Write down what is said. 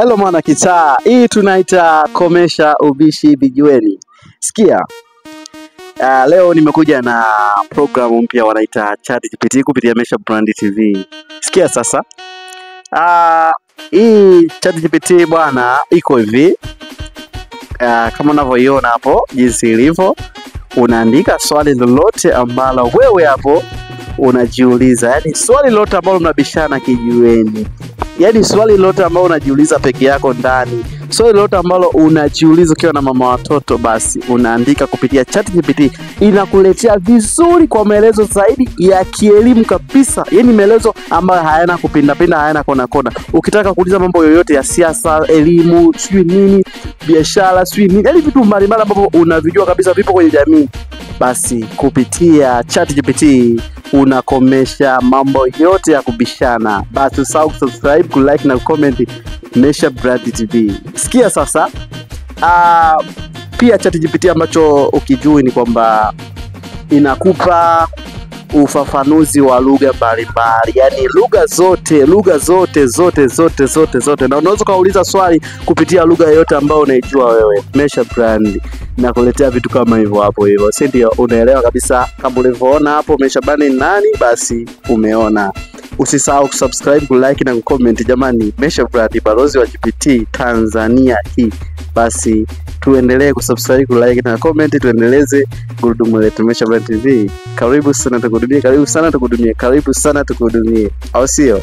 Hello mwana kitaa, hii tunaita komesha ubishi vijiweni. Sikia, leo nimekuja na programu mpya wanaita ChatGPT kupitia Mesha Brand TV. Sikia sasa, hii ChatGPT bwana iko hivi, kama unavyoiona hapo jinsi ilivyo. Unaandika swali lolote ambalo wewe hapo unajiuliza, yaani swali lolote ambalo mnabishana kijiweni, yaani swali lolote ambalo unajiuliza peke yako ndani, swali lolote ambalo unajiuliza ukiwa na mama watoto, basi unaandika kupitia ChatGPT, inakuletea vizuri kwa maelezo zaidi ya kielimu kabisa, yaani maelezo ambayo hayana kupindapinda, hayana kona kona. Ukitaka kuuliza mambo yoyote ya siasa, elimu, sijui nini, biashara, sijui nini, yaani vitu mbalimbali ambavyo unavijua kabisa vipo kwenye jamii, basi kupitia ChatGPT unakomesha mambo yote ya kubishana. Basi usahau kusubscribe, kulike na kucomment Mesha Brand TV. Sikia sasa, pia ChatGPT ambacho ukijui ni kwamba inakupa ufafanuzi wa lugha mbalimbali, yaani lugha zote, lugha zote zote zote zote zote, na unaweza ukauliza swali kupitia lugha yoyote ambayo unaijua wewe. Mesha Brand nakuletea vitu kama hivyo hapo hivyo, si ndio? Unaelewa kabisa kama ulivyoona hapo Mesha Brand ni nani, basi umeona. Usisahau kusubscribe, kulike na kucomment jamani. Mesha Brand, balozi wa GPT Tanzania hii. Basi tuendelee kusubscribe, kulike na comment, tuendeleze gurudumu letu Mesha Brand TV. Karibu sana tukuhudumie, karibu sana tukuhudumie, karibu sana tukuhudumie, au sio?